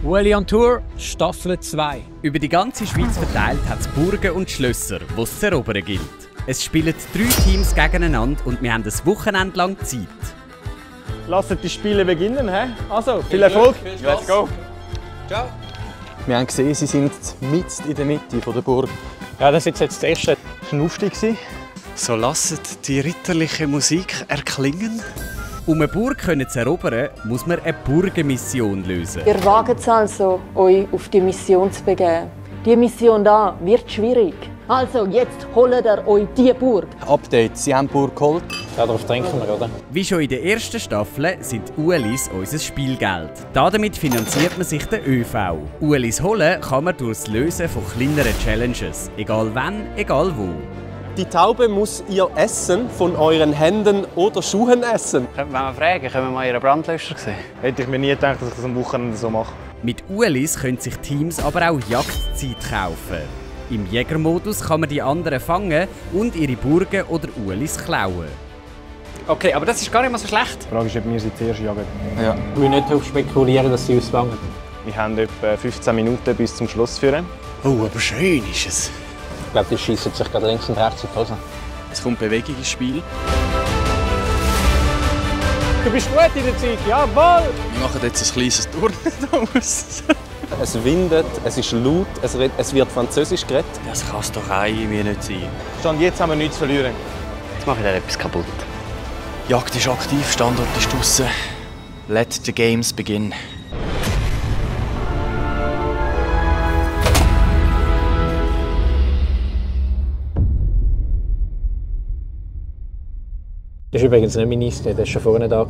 Ueli on Tour, Staffel 2. Über die ganze Schweiz verteilt hat es Burgen und Schlösser, die es zu erobern gilt. Es spielen 3 Teams gegeneinander und wir haben ein Wochenende lang Zeit. Lasst die Spiele beginnen. Also, viel Erfolg! Let's go! Ciao! Wir haben gesehen, sie sind mitten in der Mitte der Burg. Ja, das war jetzt das erste Schnuffti. So lasst die ritterliche Musik erklingen. Um eine Burg zu erobern, muss man eine Burgenmission lösen. Ihr wagt es also, euch auf die Mission zu begeben. Die Mission da wird schwierig. Also jetzt holt ihr euch die Burg. Update, sie haben die Burg geholt. Ja, darauf trinken wir, oder? Wie schon in der ersten Staffel sind Uelis unser Spielgeld. Damit finanziert man sich den ÖV. Uelis holen kann man durch das Lösen von kleineren Challenges. Egal wann, egal wo. Die Taube muss ihr Essen von euren Händen oder Schuhen essen. Könnte man mal fragen, können wir mal Ihren Brandlöscher sehen? Hätte ich mir nie gedacht, dass ich das am Wochenende so mache. Mit Uelis können sich Teams aber auch Jagdzeit kaufen. Im Jägermodus kann man die anderen fangen und ihre Burgen oder Uelis klauen. Okay, aber das ist gar nicht mal so schlecht. Die Frage ist, ob wir sie zuerst jagen. Ja. Ich will nicht darauf spekulieren, dass sie uns fangen. Wir haben etwa 15 Minuten bis zum Schluss führen. Oh, aber schön ist es. Ich glaube, die schießen sich gerade links und rechts in die Hose. Es kommt Bewegung ins Spiel. Du bist gut in der Zeit, jawohl! Wir machen jetzt ein kleines Turnier aus. Es windet, es ist laut, es wird Französisch geredet. Das kann es doch auch irgendwie nicht sein. Stand jetzt haben wir nichts zu verlieren. Jetzt mache ich da etwas kaputt. Jagd ist aktiv, Standort ist draussen. Let the games begin. Das ist übrigens nicht mein Eis, der war schon vorne da.